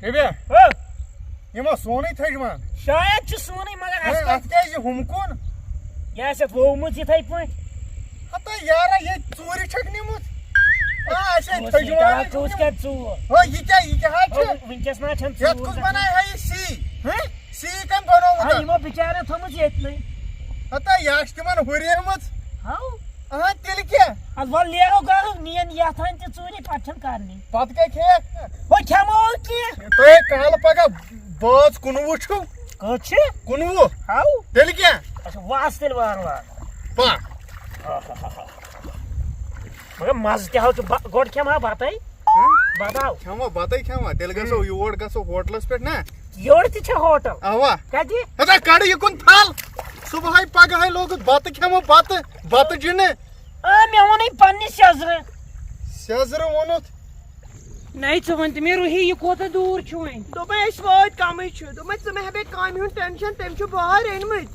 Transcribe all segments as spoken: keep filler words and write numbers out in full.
شبیہ، ہو۔ یِمو سونُے تھٔجوان۔ شاید چھُ سونُے، مگر اَسہِ ہے، کَتہِ؟ اَتھ کیٛازِ یہِ ہُم کُن؟ یہِ آسہِ اَتھ وومُت یِتھَے پٲٹھۍ۔ ہتا یارا، ییٚتہِ ژوٗرِ چھَکھ نِمٕژ۔ آ، اَسہِ ہے کُس تھٔجوان یہِ؟ ژوٗر کَتہِ ژوٗر؟ ہو، یہِ کیٛاہ، یہِ کیٛاہ حظ چھُ؟ ہو، وٕنکٮ۪س ما چھَنہٕ یَتھ ژوٗر کُس گژھان؟ بَنایہِ ہا یہِ سی؟ ہہ؟ سی کٔمۍ بَنوومُت آ، اَتھ؟ یِمو بِچارٮ۪و تھٲومٕژ ییٚتنٕے۔ ہتا یہِ آسہِ تِمَن ہُریمٕژ۔ ہاو۔ اہا، تیٚلہِ کیٛاہ؟ اَدٕ وَلہٕ نیرو گَرٕ، نِیَن یَتھ ہَن تہِ ژوٗرِ، پَتہٕ چھَنہٕ کَرنی۔ پَتہٕ کیٛاہ کھیٚیَکھ؟ وۄنۍ کھٮ۪مو کینٛہہ۔ تۄہہِ کالہٕ پَگاہ بٲژ کُنوُہ چھُو؟ کٔژ چھِ؟ کُنوُہ۔ ہاو۔ تیٚلہِ کیٛاہ؟ اچھا، واژ تیٚلہِ وارٕ وارٕ۔ پَکھ۔ مگر مَزٕ تہِ ہاو چھُ، بَ-، گۄڈٕ کھٮ۪مہٕ ہا بَتَے۔ ہہ؟ بَتہٕ ہاو۔ کھٮ۪مو بَتَے کھٮ۪مو، تیٚلہِ گژھو ہہ۔ یور گژھو ہوٹلَس پٮ۪ٹھ نا۔ یورٕ تہِ چھےٚ ہوٹل؟ اَوا۔ کَتہِ؟ ہتا کَڑٕ یہِ کُن پھل۔ صُبحٲے پَگہٲے لوگُتھ بَتہٕ کھٮ۪مو، بَتہٕ، بَتہٕ جِنہٕ۔ آ، مےٚ ووٚنُے پننہِ سیٚزرٕ۔ سیٚزرٕ ووٚنُتھ؟ نَے، ژٕ وَن تہٕ مےٚ، روحی، یہِ کوٗتاہ دوٗر چھُ وۄنۍ؟ دوٚپمَے، أسۍ وٲتۍ کَمٕے چھُ۔ دوٚپمَے، ژٕ مہ ہےٚ بیٚیہِ کامہِ ہُنٛد ٹٮ۪نشَن، تٔمۍ چھُ بۄہَر أنۍمٕتۍ۔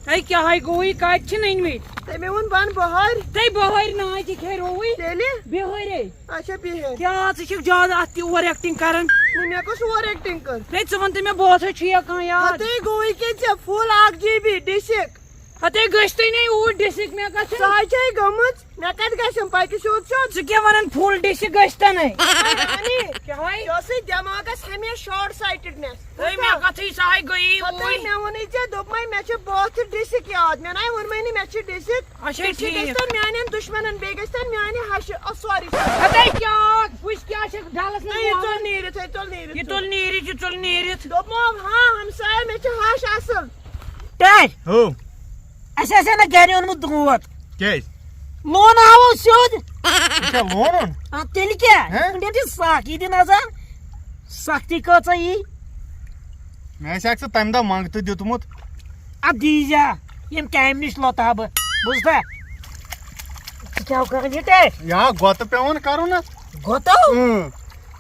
تۄہہِ کیٛاہ ہاے گوٚوُے، کَتہِ چھِ نٔنۍمٕتۍ؟ تٔمۍ ووٚن، بَن بۄہَر۔ تۄہہِ بۄہَرِ ناے تہِ کھے رووٕے؟ تیٚلہِ؟ بِہٲرے۔ اچھا، بِہٲرۍ۔ کیٛاہ ژٕ چھَکھ زیادٕ اَتھ تہِ اوور ایکٹنگ کران؟ نہ، مےٚ کۄس اوور ایکٹنگ کٔر؟ ہے، ژٕ وَن تہٕ مےٚ، بہٕ اوسَے چھُ یا کانٛہہ یاد؟ ہتے گوٚوٕے کہِ ژےٚ فُل اَکھ جی بی ڈِسِک۔ ہتے گٔژھتٕے نے اوٗرۍ ڈِسِک، مےٚ کَتھ چھِ؟ سۄ حظ چھے گٔمٕژ، مےٚ کَتہِ گژھٮ۪م پَتہٕ سیوٚد سیوٚد؟ ژٕ کیٛاہ وَنان فُل ڈِسِک گٔژھتَنَے؟ اَہَنی۔ کیٛاہ ہاے؟ یہِ اوسُے دٮ۪ماغَس ہمیشہِ شارٹ سایٹڈنیس۔ ہے، مےٚ کَتھٕے سۄ ہاے گٔیی ہتے اوٗرۍ۔ مےٚ ووٚنُے ژےٚ، دوٚپمَے مےٚ چھِ باتھٕ ڈِسِک یاد، مےٚ نَے ووٚنمَے نہٕ مےٚ چھِ ڈِسِک۔ اچھا، ڈِسِک ٹھیٖک۔ گژھِ تَن میٛانٮ۪ن دُشمَنَن، بیٚیہِ گژھِ تَن میٛانہِ ہَشہِ، آ، سوری۔ ہتے کیٛاہ؟ وٕچھ کیٛاہ چھِ ڈَلَس نہ، منٛز یہِ وَوان۔ ژوٚل نیٖرِتھ، ہے، ژوٚل نیٖرِتھ۔ یہِ ژوٚل نیٖرِتھ، یہِ ژوٚل نیٖرِتھ۔ دوٚپمو، ہاں، ہمسایہِ، مےٚ چھِ ہَش اَصٕل۔ ٹے۔ ہو۔ اَسہِ آسہِ ہا نہ گرِ اوٚنمُت دود۔ کیٛازِ؟ لون آوُ سیوٚد۔ یہِ چھا لونُن؟ آ، تیٚلہِ کیٛاہ؟ ہہ؟ وٕنکٮ۪ن چھِ سَکھ، یہِ دِ نظر۔ سَختی کۭژاہ یی؟ مےٚ آسہِ ہاکھ ژٕ تَمہِ دۄہ منٛگتہٕ دیُتمُت۔ اَدٕ دیٖزِ ہا، ییٚمہِ کامہِ نِش لۄتہٕ ہا بہٕ۔ بوٗزتھا؟ ژٕ کیٛاہ کران یہِ ٹے؟ یا گۄتہٕ پٮ۪وان کَرُن نہ۔ گۄتو؟ اۭں۔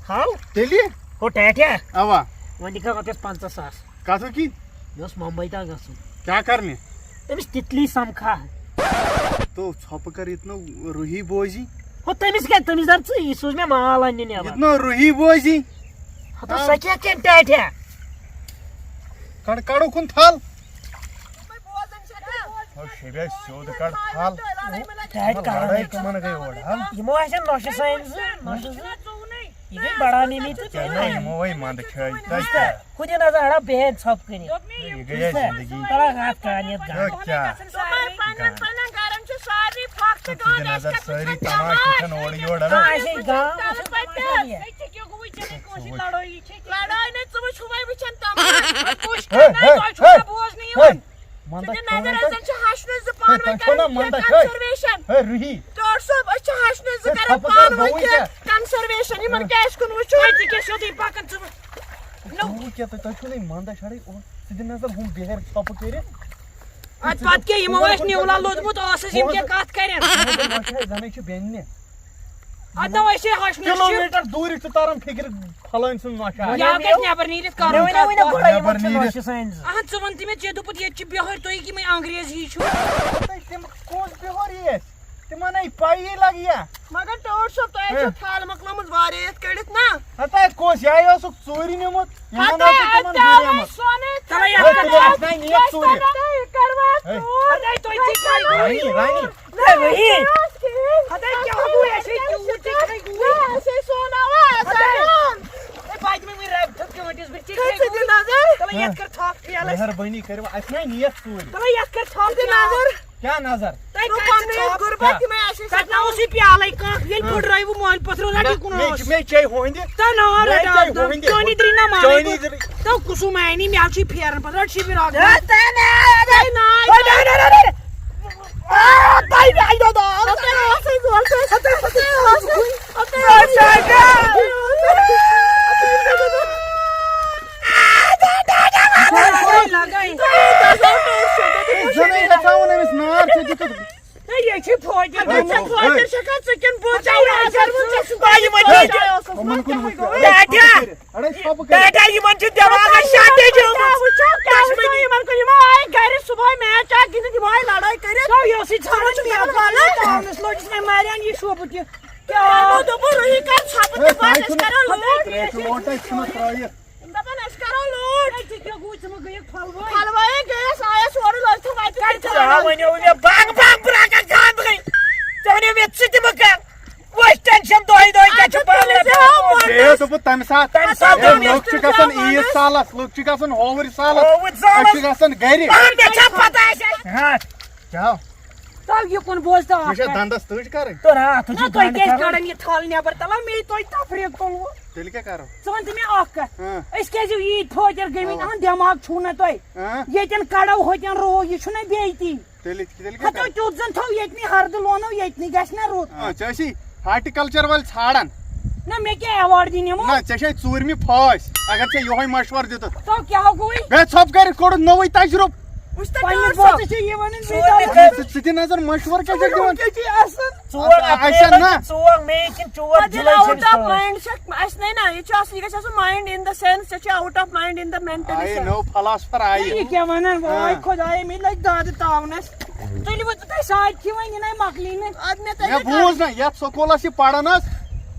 ہاو؟ تیٚلہِ؟ ہو ٹاٹھیا۔ اَوا۔ وۄنۍ دِ کانٛہہ رۄپیَس پنٛژاہ ساس۔ کَتھٕ کِنۍ؟ مےٚ اوس ممبئی تام گژھُن۔ کیٛاہ کرنہِ؟ تٔمِس تِتلی سمکھا۔ تو ژھۄپہٕ کر ییٚتہِ نہٕ روٗحی بوزی۔ ہو، تٔمِس کیٛاہ؟ تٔمِس دَپ ژٕ، یہِ سوٗز مےٚ مال اَننہِ نٮ۪بر۔ ییٚتہِ نہٕ روٗحی بوزی۔ ہتو، آ۔ سۄ کیٛاہ کَرِ ٹاٹھیا؟ کڑ، کڑو کُن تھل۔ ہو، شیرے سیوٚد کڑ تھل۔ ٹاٹھۍ کڑو لڑٲے نہٕ۔ کٕمن گٔے اورٕ، ہا؟ یِمو آسن نۄشہِ سانہِ زٕ، نۄشہِ زٕ۔ یہِ گٔے بڑا مِمی تہٕ تُہۍ نہ، وۄنۍ۔ یِمو وَے منٛدٕ چھٲے، تۄہہِ کیٛاہ؟ خُدی نظر ہڑا بے حد ژھۄپہٕ کٔرِتھ۔ یہِ گٔیے زندگی۔ ترٛا ہَتھ کانہِ یَتھ ہے، گاڈٕ۔ کیٛاہ؟ دوٚپمَے پنٛنٮ۪ن، پنٛنٮ۪ن گرن چھُ سارنٕے پھکھ تہٕ خُدی گانٛد، نظر اَسہِ کَتہِ سٲری چھُنہٕ تماشہٕ تماش؟ وٕچھان اورٕ یورٕ۔ کانٛہہ آسہِ ہے گام، تَلہٕ وٕچھُن پَتہٕ۔ تماشا یہِ۔ ژےٚ کیٛاہ گوٚوُے؟ ژےٚ نَے کٲنٛسہِ لڑٲیی چھے کینٛہہ۔ لڑٲے نَے، ژٕ وٕچھ ہُمَے وٕچھان تماشہٕ۔ کُس ہے، چھُنہٕ ہے، تۄہہِ چھُو ہے، نہ بوزنٕے ہے۔ یِوان؟ منٛدَچھ ژٕ دِ نظر، چھُو نہٕ أسۍ زَن چھِ ہَشنٕے زٕ پانہٕ ہے، ؤنۍ تۄہہِ چھو نہ کَران منٛدَچھ، ہے، کَنسرویشَن۔ ہے، روٗحی۔ ڈاکٹر صٲب، أسۍ چھِ ہَشنٕے زٕ ہے، کَران ژھۄپہٕ کَر پانہٕ ؤنۍ بوٚوُے کینٛہہ۔ ژےٚ؟ کَنسرویشَن، یِمَن کیٛاہ آسہِ کُنوُہ چھُ؟ ہے، ژٕ کیٛاہ سیوٚدُے پَکان ژٕ؟ نو۔ ژٕ کیٛاہ، تۄہہِ، تۄہہِ چھو نہٕ یہِ منٛدَچھ ہَڑٕے، او، ژٕ دِ نظر ہُم بِہٲرۍ ژھۄپہٕ کٔرِتھ۔ اَدٕ پَتہٕ کیٛاہ، یِمو آسہِ نیوٗلا لوٚدمُت ٲسَس، یِم کیٛاہ کَتھ کَرَن؟ یِمو دوٚپ، نۄشہِ ہے زَنٕے چھِ بیٚنہِ۔ اَدٕ نہ، أسۍ ہے ہَشنٕے چھِ۔ کِلوٗ میٖٹر دوٗرِ چھِ تَران فِکرِ پھلٲنۍ سُنٛد نۄشہِ آسہِ۔ یا گژھِ نٮ۪بر نیٖرِتھ کَرُن یہِ ؤنِو، یہِ ؤنِو کَتھ۔ گۄڈَے، یِمَن نٮ۪بر چھِ نیٖرِتھ۔ نۄشہِ سانہِ زٕ۔ اَہَن، ژٕ وَن تہٕ مےٚ، ژےٚ دوٚپُتھ ییٚتہِ چھِ بِہٲرۍ، تُہۍ کِمَے انگریز ہی چھِو؟ تۄہہِ تِم کُس بِہٲرۍ یی اَسہِ؟ تِمَن ہے پَیی لَگہِ یا۔ مگر ٹٲٹھ صٲب، تۄہہِ ہے۔ چھو تھل مۄکلٲمٕژ واریاہ یَتھ کٔڑِتھ نا؟ ہَتہٕ اَتہِ کُس، یہِ ہے اوسُکھ ژوٗرِ نیوٗمُت۔ یِمَن ہَتہٕ اوس تِمَن اَتہِ ہُریومُت۔ سۄنٕے تَلے یَتھ ہے، کَتھ تُلِو، اَتھ نَے نِیَکھ ژوٗرِ۔ ہے۔ ہَتہٕ تُہۍ تہِ کھٲیِو۔ رانی، رانی۔ ہے، وہی۔ ہتاے کیٛاہ گوٚو؟ اَسے تیوٗت تہِ کھے گوٗرۍ۔ اَسے سوناوا، اَسے ہتاے۔ سون۔ ہے، پتہٕ مےٚ وٕنۍ رَبہِ تھوٚپ کیوٗنٛٹِس بٔتھِ۔ ژٕ کھے گوٗرۍ۔ نظر۔ تَلہٕ یَتھ کر تھپھ پیالَس۔ مہربٲنی کٔرِو، اَسہِ نَے نِیَکھ ژوٗرِ۔ تَلہٕ یَتھ کر تھپھ ژٕ پیالَس۔ نظر۔ کیٛاہ نظر؟ تۄہہِ کَتہِ چھِ تھپھ؟ تَتہِ نہ اوسُے پیالَے کانٛہہ۔ ییٚلہِ ہاں۔ پھٕٹرٲیوٕ مالہِ پَتھر، نہ نہ، ٹِکُن مےٚ اوس۔ چھِ، مےٚ چے ہُہٕنٛدِ۔ تہٕ نا، مےٚ رَٹان چے تہٕ ہُہٕنٛدِ۔ چٲنی درٛے نہ مانے چٲنی تہٕ۔ درٛے۔ تو کُسُم معنی، مےٚ چھُے پھیران پَتہٕ، رَٹ شِبِر اَکھ۔ ہے، ژےٚ نہ، ہے، نہ، ہے، نہ، نہ، نہ، نہ۔ آ، بھائی، بھائی، دادا۔ زنہٕ ییٚلہِ تھاوُن أمِس نار چھُ دِتُت۔ ہے، یہِ چھِ فوجَر۔ ہے، ہے، ہے۔ فوجَر چھَکھا ژٕ کِنہٕ بہٕ؟ ژےٚ یہِ آسہِ ژےٚ چھُ پَے یِمَن کیٛاہ چھِ۔ یِمَن کُن وٕچھ۔ ٹاٹھا۔ اَڑے ژھۄپہٕ کٔرِتھ۔ ٹاٹھا، یِمَن چھِ دٮ۪ماغَس شاٹیج آمٕژ۔ وٕچھو، کَشمیٖری۔ یِمَن کُن، یِمو آے گَرِ صُبحٲے میچ اَکھ گِنٛدِتھ، یِمو آے لَڑٲے کٔرِتھ۔ تو یہِ اوسُے ژھانٛڈان، ژٕ یِمَن وَلہٕ۔ تاونَس لوٚگُس وۄنۍ ماران یہِ شوٗبہٕ تہِ۔ کیٛاہ؟ یِمو دوٚپُن، روٗحی کَر ژھۄپہٕ ہے، تہٕ بہٕ تۄہہِ حظ چھُنہٕ، کَرو لوٗر۔ تۄہہِ چھُ ووٹَے۔ ترٲیِتھ۔ دَپان أسۍ کَرو لوٗٹھ۔ ہے، ژٕ کیٛاہ گوٚو؟ ژٕ مہ گٔیَکھ پھۄلوٲے؟ پھۄلوٲے گٔیَس، آیَس اورٕ لٲجتھٕ وَتہِ کَتہِ کَران؟ ژےٚ وَنیو مےٚ بنٛگ بنٛگ بٕراکَن خانٛدرٕے۔ ژےٚ وَنیو مےٚ ژٕ تہِ مہٕ کَر۔ وۄنۍ ٹٮ۪نشَن دۄہَے دۄہَے کَتہِ چھُ اَدٕ پانہٕ تُلِو زِ ہاو وۄنۍ۔ بیٚیہِ اوس دوٚپمُت تَمہِ ساتہٕ۔ تَمہِ ساتہٕ ہے، دوٚپ مےٚ لُکھ چھِ گژھان عیٖد سالَس، لُکھ چھِ گژھان ہووُرۍ سالَس، ہووُرۍ سالَس۔ أسۍ چھِ گژھان گَرِ۔ آ، مےٚ چھا پَتہ اَسہِ؟ ہاں۔ کیٛاہ؟ تَو یہِ کُن بوز تہٕ مےٚ اَکھ چھا کَتھ۔ دَنٛدَس تٔج کَرٕنۍ؟ تہٕ راتھ نہ، چھُ تۄہہِ گنٛڈ کیٛازِ کَرُن۔ کَڑان یہِ تھل نٮ۪بر؟ تَلہ مے تۄہہِ تفریٖق تُلوٕ۔ تیٚلہِ کیٛاہ کَرو؟ ژٕ وَن تہٕ مےٚ اَکھ کَتھ۔ ہاں۔ أسۍ کیٛازِ ییٖتۍ پھٲتِر گٔمٕتۍ؟ اَوا۔ اَہَن دٮ۪ماغ چھُو نہ تۄہہِ۔ ہاں۔ ییٚتٮ۪ن کَڑو ہوٚتٮ۪ن روو، یہِ چھُنہ بیٚیہِ تی۔ تیٚلہِ، تیٚلہِ کیٛاہ ہَتو کَرو؟ تیُتھ زَن تھاو ییٚتنٕے ہَردٕ لونو، ییٚتنٕے گژھِ نہ رُت۔ آ، ژےٚ ٲسی ہارٹیکلچر وٲلۍ ژھانڈان۔ نہ، مےٚ کیٛاہ ایوارڈ دِنۍ یِمو؟ نہ، ژےٚ چھے ژوٗرمہِ پھٲسۍ، اگر ژےٚ یِہوٚے مشورٕ دیُتُتھ۔ تو کیٛاہ گوٚوٕے؟ بیٚیہِ ژھۄپ کٔرِتھ کوٚڑُتھ نوٚوُے تجرُبہٕ۔ وٕچھ تہٕ پننہِ ٹٲٹھ بٲژٕ صٲب۔ چھِ یہِ وَنان، ژٕ بیٚیہِ دَپان، ژٕ تہِ نظر مشورٕ کیٛاہ چھَکھ دِوان؟ کیٛاہ چھِ آسان؟ ژور آ، اَسہِ اپریل نہ۔ تہٕ ژور مے کِنہٕ ژور پَتہٕ ییٚلہِ جُلَے چھِ out of أسۍ mind چھِ، اَسہِ نَے نہ، یہِ چھُ آسان، یہِ گژھِ آسُن mind in the sense، ژےٚ چھُ out of mind in the mentally آیے sense۔ نٔو فلاسفر آیہِ۔ یہِ کیٛاہ وَنان؟ آ۔ واے خۄدایا، مےٚ لَگہِ دادٕ تاونَس۔ تُلِو وۄنۍ تۄہہِ ساتہِ کھیوٚن، یہِ نَے مۄکلی نہٕ۔ اَدٕ مےٚ تَتہِ مےٚ بوٗز نہ، یَتھ سکوٗلَس یہِ پَران ٲس،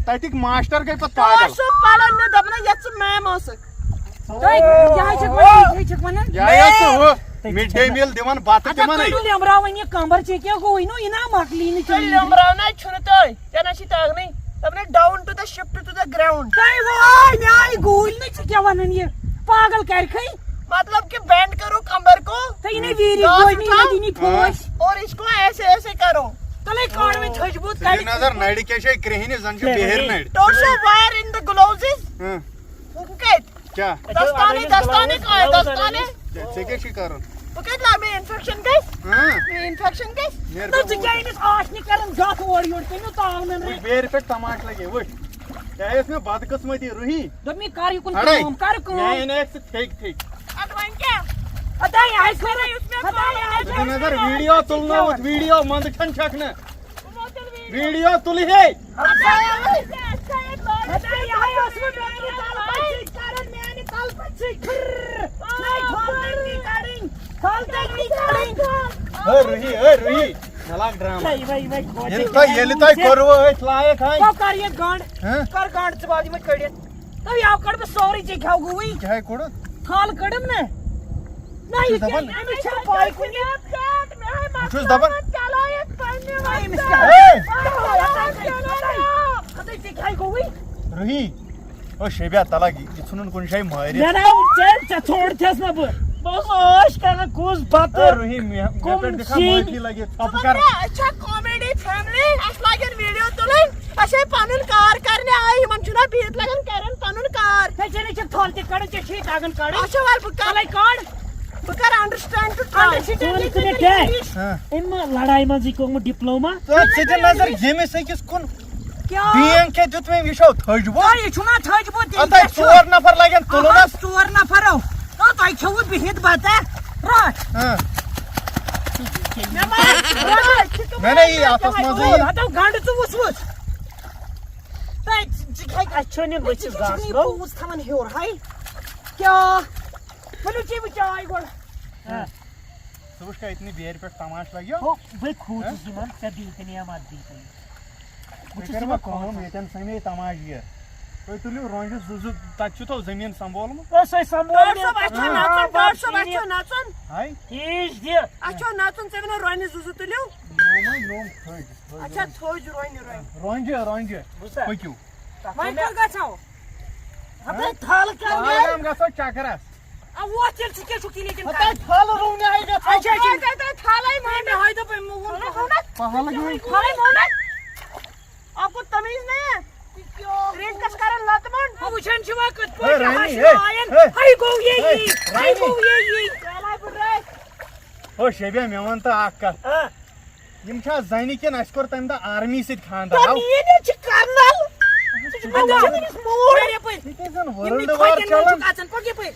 تَتِکۍ ماشٹر گٔے پَتہٕ پاگل۔ اوس سُہ پَران، مےٚ دوٚپ نہ، یَتھ ژٕ میم ٲسٕکھ۔ تۄہہِ کیٛاہ چھِ وَنان؟ یہِ چھِ وَنان۔ یہِ آیہِ سُہ ہُہ مِڈ ڈے میٖل دِوان بَتہٕ اَدٕ تِمَنٕے۔ تُلِو لیٚمبراوان یہِ کَمبَر، ژےٚ کیٛاہ گوٚوُے نو؟ یہِ نا مۄکلی نہٕ تُہۍ چیٖز۔ لیٚمبراونَے چھُنہٕ تُہۍ، ژےٚ نہ چھی تَگنٕے۔ دَپان ہے down to the shift to the ground۔ تۄہہِ واے، مےٚ آیہِ گوٗلۍ نہٕ، ژٕ کیٛاہ وَنان یہِ؟ پاگل کَرِکھٕے۔ مطلب کہ bend کرو کمبر کو۔ تہٕ یہِ نے ویٖری گاس گوٚو، یہِ اٹھاو۔ نے دِنی پھوش۔ اور اس کو ایسے ایسے کرو۔ تَلے کھال وۄنۍ تھٔج بُتھ، ژٕ دِ کَڑِ۔ نظر نَرِ کیٛاہ چھے کرٛہنہِ، زَن چھِ بِہِرۍ نَرِ۔ Torso wire in the gloves۔ ہاں۔ بہٕ کَتہِ؟ کیٛاہ؟ دستانے، دستانے کَتھ، دستانے؟ ژےٚ، ژےٚ کیٛاہ چھُے کَرُن؟ بہٕ کَتہِ لاگہٕ؟ مےٚ infection گژھِ؟ ہاں۔ مےٚ infection گژھِ؟ نیر نہ، ژٕ بیٚہہ کیٛاہ أمِس آش نہِ کَران زَتھ اورٕ یورٕ؟ تٔمِس تاو نَن وٕچھ، رٔٹۍ۔ بیرِ پٮ۪ٹھ تماش لَگے، وٕچھ۔ ژےٚ آیَس مےٚ بدقٕسمتی، روٗہی۔ دوٚپمَے، کَر یہِ کُن اَڑے۔ کٲم، کَر کٲم۔ مےٚ اَنے ژٕ ٹھیٚکۍ ٹھیٚکۍ۔ اَدٕ وۄنۍ کیٛاہ؟ خدایا، اَسہِ خدایا، یُس مےٚ خدایا، خدایا، ژٕ دِ نظر، video تُلنووُتھ، video، مَنٛدٕ چھَن چھَکھ نہٕ۔ ویڈیو تُلہِ ہے۔ ہے روحی، ہے روحی، مےٚ لاگ ڈرامہ۔ ییٚلہِ تۄہہِ، ییٚلہِ تۄہہِ کوٚروٕ أتھۍ لایق، ہے۔ تو کر یہِ گنڈ، ہہ؟ کر گنڈ ژٕ وال یِمے کٔڑِتھ۔ تو یاو کڑ بہٕ سورُے، ژےٚ کیٛاہ گوٚوُے؟ کیٛاہ ہے کوٚڑُتھ؟ تھل کٔڑٕم نہ۔ نہ، یہِ بہٕ چھُس دَپان، کیٛاہ؟ أمِس چھا پاے کُنہِ؟ بہٕ چھُس دَپان، أمِس کیٛاہ؟ ہے! خۄداے، ژےٚ کیٛاہ گوٚوُے؟ روحی، او شیبیا، تَلہ، یہِ ژھُنُن کُنہِ جایہِ مٲرِتھ۔ مےٚ نہ، ژےٚ، ژےٚ ژھونٛڈ چھَس نہ بہٕ۔ بہٕ اوسُس عٲش کران، کُس بَتہٕ، او روحی، مےٚ، مےٚ کُم پٮ۪ٹھ دِکھا سِنۍ۔ معٲفی لٔگِتھ، ژھۄپہٕ کر۔ أسۍ چھا comedy family، اَسہِ لاگن video تُلٕنۍ۔ اَسہِ ہے پَنُن کار کرنہِ آیہِ، یِمن چھُنہ بِہِتھ لگان کرن پَنُن کار۔ ہے، ژےٚ نے چھِ تھل تہِ کڑان، ژےٚ چھُے تَگان کڑٕنۍ۔ اچھا، وَلہٕ بہٕ کرٕ۔ تَلَے کڑ۔ بہٕ کرٕ understand to try۔ Understand ژٕ وَن تہٕ مےٚ کیٛاہ؟ ہاں۔ أمۍ ما لڑایہِ منٛزٕے کوٚرمُت diploma؟ ژٕ، ژٕ دِ نظر ییٚمِس أکِس کُن۔ کیٛاہ؟ بیٖنگ کیٛاہ دیُت مےٚ أمۍ؟ یہِ چھو تھٔج بوٚد۔ تۄہہِ، یہِ چھُنہ تھٔج بوٚد، تیٚلہِ اَتھ کیٛاہ آسہِ چھُ؟ ژور نفر لگن تُلُن اَہَن، حظ۔ ژور نفر، او۔ آ، تۄہہِ کھیوٚوُ بِہِتھ بَتہ؟ رَٹھ۔ ہاں۔ مےٚ ما، رَٹھ۔ نہ، نہ، یی اَتھَس منٛزٕے یی۔ ہَتو گنٛڈٕ ژٕ وُچھ، وُچھ۔ تۄہہِ، ژٕ کھے-، اَسہِ چھُنہٕ یہِ ژٕ ؤسِتھ چھُکھ گاسہٕ یہِ گوٚو۔ پوٗژ تھاوان ہیوٚر، ہاے۔ کیٛاہ؟ ؤلِو چیٚیِو چاے گۄڈٕ۔ ہاں۔ ژٕ وٕچھ کَتہِ نہٕ بیرِ پٮ۪ٹھ تماش لَگیو۔ ہو، بہٕ کھوٗژُس ہاں؟ یِمَن، ژےٚ دی تہٕ نعمت دی تہٕ۔ بہٕ تُہۍ چھُس کٔرِو یِمَن وۄنۍ کٲم، کھوژان۔ ییٚتٮ۪ن سَمے تماش یہِ۔ تُہۍ تُلِو رۄنٛجہِ زٕ زٕ، تَتہِ چھُو تھو زٔمیٖن سنٛبھولمُت۔ أسۍ ٲسۍ سنٛبھولمٕتۍ۔ ڈاکٹر صٲب، اَسہِ چھا آ، نَژُن؟ آ، ڈاکٹر صٲب، اَسہِ چھا نَژُن؟ ہاے۔ تیٖج دِ۔ اَسہِ چھا نَژُن؟ ژےٚ وَنو رۄنٛجہِ زٕ زٕ تُلِو۔ نوم ہاے نوم، تھٔج، تھٔج اَسہِ چھا رۄنٛجہِ۔ تھوٚج رۄنہِ، رۄنہِ؟ رۄنٛجہِ، رۄنٛجہِ۔ بوٗزتھا؟ پٔکِو۔ تَتھ وۄنۍ چھُ مےٚ کوٚت گژھو؟ ہَتَے تھل کَر مےٚ۔ پہلگام گژھو چکرس۔ آ، ووت تیٚلہِ، ژٕ کیٛاہ چھُکھ ییٚلہِ ییٚتٮ۪ن ہَتَے کران؟ تھل رُونہِ ہَے گژھو۔ اچھا، اچھا۔ تَتہِ، تَتہِ تھلَے مٔنٛڈۍ۔ مےٚ ہٲے دوٚپ أمۍ ووٚن پہلگام۔ پہلگام۔ تھلَے مٔنٛڈۍ۔ آپ کو تمیز نہیں ہے؟ رینکس کرن لتہٕ منٛڈ۔ ہُہ وٕچھان چھِ وۄنۍ کِتھ پٲٹھۍ ہے، چھِ رانی، ہَش ہے، وایان۔ ہے۔ ہے گوٚو یے ہے، یی، ہے رانی۔ گوٚو یے یی۔ چلاے بہٕ رَٹھ۔ او شیبیا، مےٚ وَن تہٕ اَکھ کَتھ۔ آ۔ یِم چھا زَنہِ کِنہٕ اَسہِ کوٚر تَمہِ دۄہ آرمی سۭتۍ خانٛدر؟ تہٕ ہاو۔ میٛٲنۍ حظ چھِ کرنل۔ ژٕ چھُکھ مےٚ دَپان أمِس موج۔ واریاہ پٲٹھۍ۔ یہِ کیٛاہ زَن یِم world war ٹھۄکٮ۪ن منٛز چلان۔ چھُکھ اَژان۔ پَکھ یَپٲرۍ۔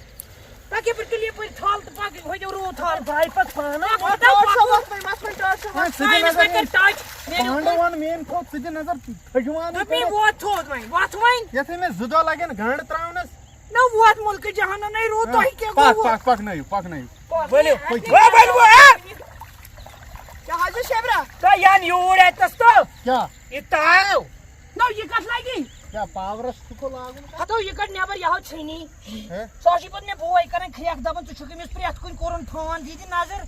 پَکھ یَپٲرۍ، تُلِو یَپٲرۍ تھل تہٕ پَکھ، ہُتہِ روٗد تھل۔ بہٕ آیہِ پَتہٕ پانہٕ۔ پَکھ، پَکھ، پَکھ۔ وۄتھ، وۄتھ، وۄتھ، وۄتھ۔ آ، ژٕ تہِ پانَس نظر، مےٚ کٔر touch۔ پانہٕ وَن میٛٲنۍ کھۄتہٕ، ژٕ تہِ نظر، تھٔجوانٕے دوٚپمَے، کٔرِتھ۔ وۄتھ تھوٚد وۄنۍ، وۄتھ وۄنۍ۔ یَتھ أمِس زٕ دۄہ لَگن گنٛڈ ترٛاونَس۔ نہ ووت مُلکہٕ جہانَن، نَے روٗد، ہاں، تۄہہِ کیٛاہ پَکھ، گوٚوٕ؟ پَکھ، پَکنٲیِو، پَکنٲیِو۔ پَکھ۔ ؤلِو، پٔکِو۔ وۄنۍ ؤلِو، ہا؟ کیٛاہ حظ چھُ شیبرا؟ تۄہہِ یَن یوٗرۍ اَتٮ۪س تہٕ کیٛاہ؟ یہِ تاو۔ نہ، یہِ کَتھ لَگہِ؟ کیٛاہ پاورس چھُکھ لاگُن؟ ہتو، یہِ کڑ نٮ۪بر، یہِ ہاو ژھٕنی۔ ہہ؟ سُہ ہا چھُ پتہٕ مےٚ بوے کران کھرٛٮ۪کھ، دپان، "ژٕ چھُکھ أمِس پرٛٮ۪تھ کُنہِ کوٚرُن فون، دِیہِ نظر،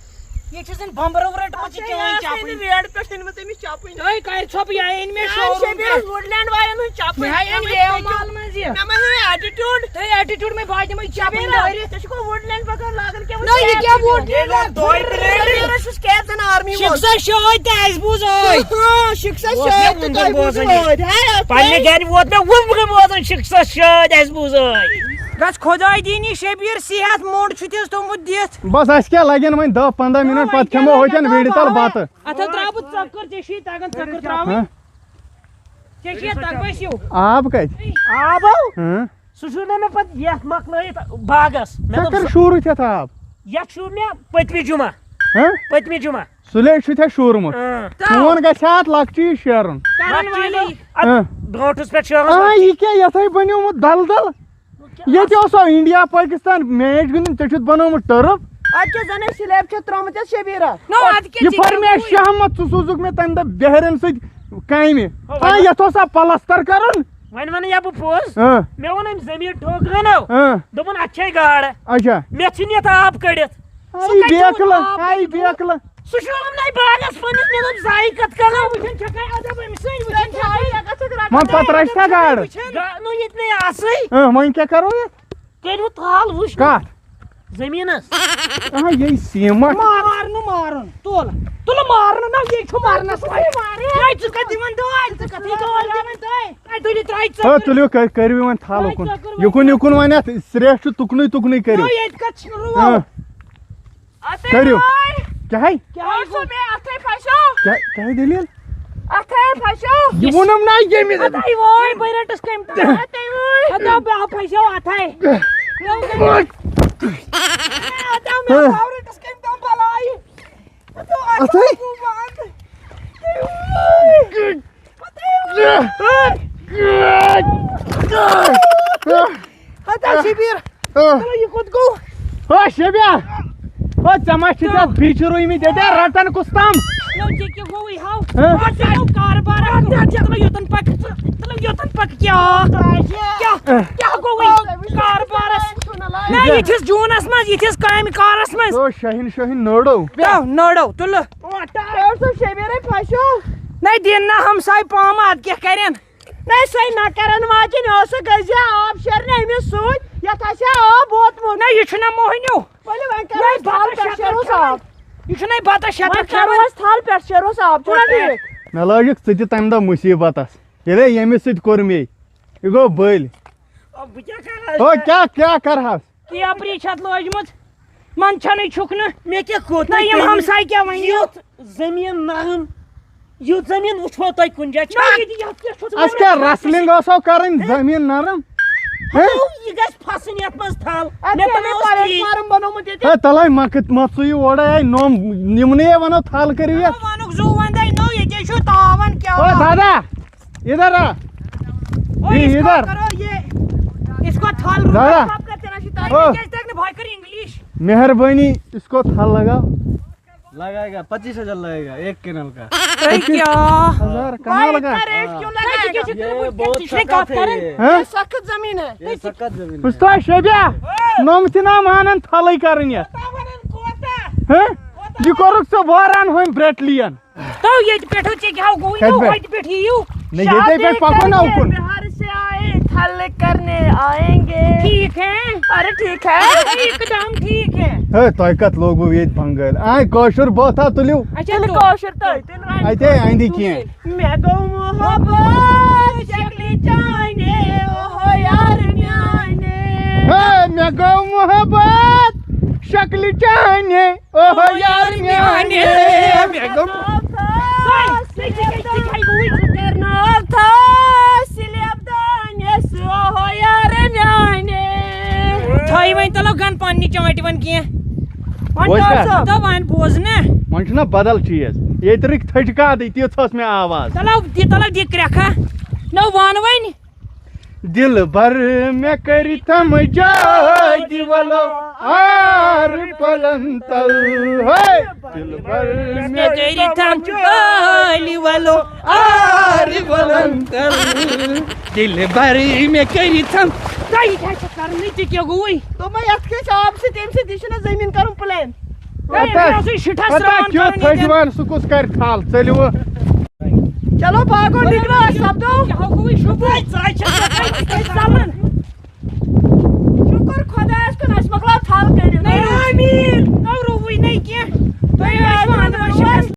یہِ چھِ زن بمبرو رٔٹمٕژ یہِ چٲنۍ چپٕنۍ۔" ریڈ پٮ۪ٹھ أنۍ مٕژ أمِس چپٕنۍ۔ ہے، کرِ ژھۄپہٕ، یہِ آیہِ أنۍ مےٚ مےٚ آیہِ شوروٗم شبیٖرس پٮ۪ٹھ۔ وُڈلینڈ والٮ۪ن ہٕنٛز چپٕنۍ۔ مےٚ آیہِ أنۍ مےٚ یہِ آیہِ مال منٛز یہِ۔ مےٚ ما ہے ایٹیٹیوڈ۔ ہے، ایٹیٹیوڈ مےٚ بہٕ دِمے چپٕنۍ شبیٖرس، دٲرِتھ۔ ژےٚ چھُکھ وُڈلینڈ بغٲر لاگان کیٛاہ؟ نہ، یہِ کیٛاہ وُڈلینڈ؟ شبیٖرس چھُس کیپٹن آرمی وول۔ شِکسا شٲدۍ تہِ اَسہِ بوٗز ٲدۍ۔ ہاں، شِکسا اوس مےٚ شٲدۍ تہِ وُنٛدُر تۄہہِ بوزان بوٗزوٕ یہِ۔ ٲدۍ۔ ہے، پننہِ گرِ ووت مےٚ وُنٛدرٕ بوزان شِکسا شٲدۍ اَسہِ بوٗز ٲدۍ۔ گژھ خۄداے دِنی شبیٖر صحت، موٚنٛڈ چھُ تیٚس توٚمُت دِتھ۔ بس، اَسہِ کیٛاہ لگن وۄنۍ دَہ پنٛداہ منٹ، پتہٕ کھٮ۪مو ہوٚتٮ۪ن وِڑِ تل بتہٕ۔ اتھ ہا ترٛاو بہٕ ژۄکر، ژےٚ چھُے تگان ژۄکر ترٛاوٕنۍ۔ ہاں؟ ژےٚ چھُے تگان، پٔسِو۔ آب کتہِ؟ آب ہو؟ ہاں؟ سُہ چھُ نہٕ مےٚ پتہٕ یتھ مۄکلٲیِتھ باغس۔ مےٚ ژےٚ دوٚپ کر سُہ شوٗرُتھ یتھ آب؟ یتھ شوٗر مےٚ پٔتمہِ جمعہ۔ ہاں؟ پٔتمہِ جمعہ۔ سُلے چھُ ژےٚ شوٗرمُت۔ اۭں۔ چون گژھِ ہا اتھ لۄکچی شیرُن۔ کرن والی۔ اتھ ہاں۔ برونٹھس پٮ۪ٹھ شیرُن۔ آ، یہِ کیٛاہ یتھے بنیومُت دل دل؟ ییٚتہِ اوس سُہ انڈیا پاکستان میچ گِنٛدُن، ژےٚ چھُتھ بنومُت ٹرٕف۔ اَتہِ کیٛاہ زَن اَسہِ سلیب چھےٚ ترٛٲومٕژ یَتھ شبیٖرا۔ نو، اَدٕ کیٛاہ یہِ ژےٚ کیٛاہ فرمایش گوٚوُے؟ شہمت، ژٕ سوٗزُکھ مےٚ تَمہِ دۄہ بہرن سۭتۍ کامہِ۔ ہو، آ، وۄنۍ یَتھ اوس سا پلستر کرُن۔ وۄنۍ وَنہٕ یا بہٕ پوٚز؟ اۭں۔ مےٚ ووٚن أمۍ زٔمیٖن ٹھوکرَن، اۭں۔ دوٚپُن، "اَتھ چھے گاڈ۔" اچھا۔ مےٚ ژھٕنۍ یَتھ آب کٔڑِتھ۔ آے سُہ کَتہِ بیکلہٕ، اوس آب آے کٔڑِتھ؟ بیکلہٕ۔ سُہ چھُ آمنَے باغس پننِس، مےٚ دوٚپ زایہِ کتھ کرو۔ وۄنۍ چھَنہٕ چھَکان اَدب أمۍ سٕنٛدۍ، وۄنۍ چھَنہٕ چھَکان۔ وۄنۍ پتہٕ رَچھِ سا گاڈٕ۔ گا-، نو ییٚتہِ نَے آسٕے۔ اۭں، وۄنۍ کیٛاہ کرو یَتھ؟ کٔرِو تھل وٕچھ۔ کَتھ؟ زٔمیٖنَس۔ اہاں، یے سیٖمَٹھ۔ مارُن، مارُن، تُل۔ تُل مارُن، نہ، یے چھُ مارنَس وۄنۍ۔ ہے، ژٕ کَتھ دِوان دٲے؟ ژٕ کَتھ دِوان دٲے؟ ہے، تُلِو ترٛاے ژٕ۔ ہے، تُلِو، کٔرۍ-، کٔرِو وۄنۍ تھل ترٛاے اُکُن۔ ژٕ۔ یُکُن، یُکُن وۄنۍ اَتھ سرٛیٚہہ چھُ تُکنُے، تُکنُے کٔرِو۔ ہے، ییٚتہِ کَتھ چھِ رُوَو؟ ہاں۔ اَتھے کٔرِو۔ وٲے۔ کیٛاہ ہے؟ کیٛاہ ہے اوس گوٚو؟ مےٚ اَتھے پھَسیو۔ کیٛاہ، کیٛاہ ہے دٔلیٖل؟ اَتھے پھَسیو۔ یہِ ووٚنُم نا ییٚمہِ اَتھے وٲے، بہٕ رَٹَس کَمہِ تَلہٕ؟ اَتھے وٲے۔ ہَتاو بہٕ آو پھَسیو اَتھے۔ ہَتاو مےٚ ہاں۔ آو رَٹَس کَمہِ تَلہٕ بَلایہِ۔ ہَتاو اَتھے؟ اَتھے گوٚو بنٛد۔ ہتا شبیر، چلو، یہِ کوٚت گوٚو؟ او شبیا، او ژےٚ ما چھِ ژےٚ بیٚیہِ چھِ روٗمٕتۍ ییٚتہِ رٹن کُس تام؟ نو، ژےٚ کیٛاہ گوٚوُے ہاو؟ ہہ؟ ژےٚ گوٚو کاربار اکھ۔ چلو، یوٚتن پکھ، چلو، یوٚتن پکھ، کیٛاہ؟ کیٛاہ، کیٛاہ گوٚوُے کاربارس؟ نہ، یِتھِس جوٗنس منٛز، یِتھِس کامہِ کارس منٛز۔ او شاہین، شاہین نوڈو۔ تو نوڈو، تُلہٕ۔ ٹٲٹھ صٲب شبیٖرے پھسیو۔ نَے دِن نہ ہمساے پامہٕ، اَدٕ کیٛاہ کَرن؟ نَے سۄے نہ کَرن واجِنۍ ٲسٕکھ، گٔژھۍ زِ آب شیرنہِ أمِس سۭتۍ، یَتھ آسہِ ہا آب ووتمُت۔ نہ، یہِ چھُنہ موہنیو۔ ؤلِو وۄنۍ کَرو نَے أسۍ تھل بَتہٕ پٮ۪ٹھ شیرو شیرو صاف۔ یہِ چھُنَے بَتہٕ شیرو وۄنۍ کَرو صاف۔ أسۍ تھل پٮ۪ٹھ شیرو صاف، چھُنہ ٹھیٖک؟ مےٚ لٲجِکھ ژٕ تہِ تَمہِ دۄہ مُصیٖبتَس، ییٚلے ییٚمِس سۭتۍ کوٚر مے، یہِ گوٚو بٔلۍ۔ او، بہٕ کیٛاہ کَرٕ آز؟ او، کیٛاہ، کیٛاہ کَرٕ ہس؟ کیپری چھِ اَتھ لٲجمٕژ، منٛدچھانٕے چھُکھ نہٕ۔ مےٚ کیٛاہ کوٚر نہ، تۄہہِ یِم تٔمِس؟ ہمساے کیٛاہ وَنہِ؟ یُتھ زٔمیٖن نرم، یُتھ زٔمیٖن وٕچھو تۄہہِ کُنہِ جایہِ چھا؟ نہ، ییٚتہِ یَتھ پٮ۪ٹھ چھُ اَسہِ کیٛاہ رسلِنگ ٲسو کَرٕنۍ زٔمیٖن نرم؟ ہہ؟ ہتو، یہِ گژھِ پھسٕنۍ یَتھ منٛز تھل۔ اَدٕ مےٚ کیٛاہ، بناوُس پلیٹ ٹھیٖک۔ فارم بنومُت ییٚتہِ۔ ہے، تَلے مۄکھٕ، مۄکھٕ ژٕ یہِ اورے، ہے، نوم، یِمنٕے ہے وَنو تھل کٔرِو یَتھ۔ وَنُک زُو وَندَے نوٚو، ییٚتے چھُ تاوَن کیٛاہ او وَنو؟ دادا، اِدھر آ۔ اوے، جی، اس کو ادھر۔ کرو یہ، اس کو تھل دادا۔ آپ کا تیرا شکار او۔ ہے، کیسے تک نے بھائی کر انگلش؟ مہربانی، اس کو تھل لگاؤ۔ لگائے گا، پچیس ہزار لگے گا ایک کینال کا۔ اے کیا؟ ہزار کہاں بھائی، لگا؟ اتنا ریٹ کیوں لگائے گا؟ یہ بہت سخت ہے یہ۔ ہاں؟ یہ سخت زمین ہے۔ یہ سخت زمین ہے۔ استاد شبیہ، نوم تھی نام آنن تھلے کرن یہ۔ ہاں؟ یہ کرک سو واران ہوئن بریٹلین۔ تو ییٚتہِ پٮ۪ٹھٕ ژےٚ کیٛاہ گوٚو؟ کَتہِ یِیِو پٮ۪ٹھ؟ ہوٚتہِ پٮ۪ٹھ یِیِو۔ نہ، ییٚتے پٮ۪ٹھ پَکو نا اُکُن۔ بِہار سے آئے، تھل کرنے آئیں گے۔ ٹھیٖک ہے۔ ارے ٹھیٖک ہے۔ ایک دم ٹھیٖک ہے۔ ہے، تۄہہِ کَتھ لوگوُ ییٚتہِ بنگٲلۍ؟ آے کٲشُر بٲتھا تُلِو۔ اچھا، تیٚلہِ تو۔ کٲشُر تۄہہِ، تیٚلہِ وَنہِ اَتے اَندِ کینٛہہ۔ مےٚ گوٚو محبت شکلہِ چانہِ، اوہو یار میانہِ۔ ہے، مےٚ گوٚو محبت شکلہِ چانہِ۔ اوہو یار میانہِ، مےٚ گوٚو۔ تھٲیِو وۄنۍ تَلو گَن پننہِ چانٛٹہِ وَن کینٛہہ۔ وۄنۍ وۄنۍ کیٛاہ؟ کیٛاہ؟ تو وۄنۍ بوز نہ۔ وۄنۍ چھُنہ بدل چیٖز۔ ییٚتہِ رٕکۍ تھٔج کادٕے، تِژھ ٲس مےٚ آواز۔ تَلو دِ، تَلو دِ کرٛٮ۪کھا۔ نو وَن وۄنۍ۔ دلبر مےٚ کٔرِتھم جادِ ولو آر پلن تل۔ ہے! دلبر مےٚ مےٚ کٔرِتھم جادِ ولو آر پلن تل۔ دلبر مےٚ کٔرِتھم۔ تۄہہِ کیٛاہ چھُ کرنٕے؟ تہِ کیٛاہ گوٚوٕے؟ دوٚپمَے، یَتھ کیٛاہ چھِ آب سۭتۍ، تَمہِ سۭتۍ، یہِ چھُنہ زٔمیٖن کَرُن plain۔ ہے، پتہ، أمِس اوسُے شِٹھَس پتہ سرٛان کیُتھ کَرُن ییٚتٮ۪ن۔ تھٔجوان سُہ کُس کَرِ تھل؟ ژٔلِو وۄنۍ۔ چلو، پاکو، نِکلو، أسۍ سَپدو۔ کیٛاہ ہو گوٚوٕے شُکُر؟ ژاے، ژاے چھَس ژَلان۔ شُکُر خۄدایَس کُن، اَسہِ مۄکلاو تھل کٔرِتھ۔ نَے، آمیٖن۔ نو روٗوٕے نَے کینٛہہ۔ تُہۍ ٲسِو اَنٛدرَس۔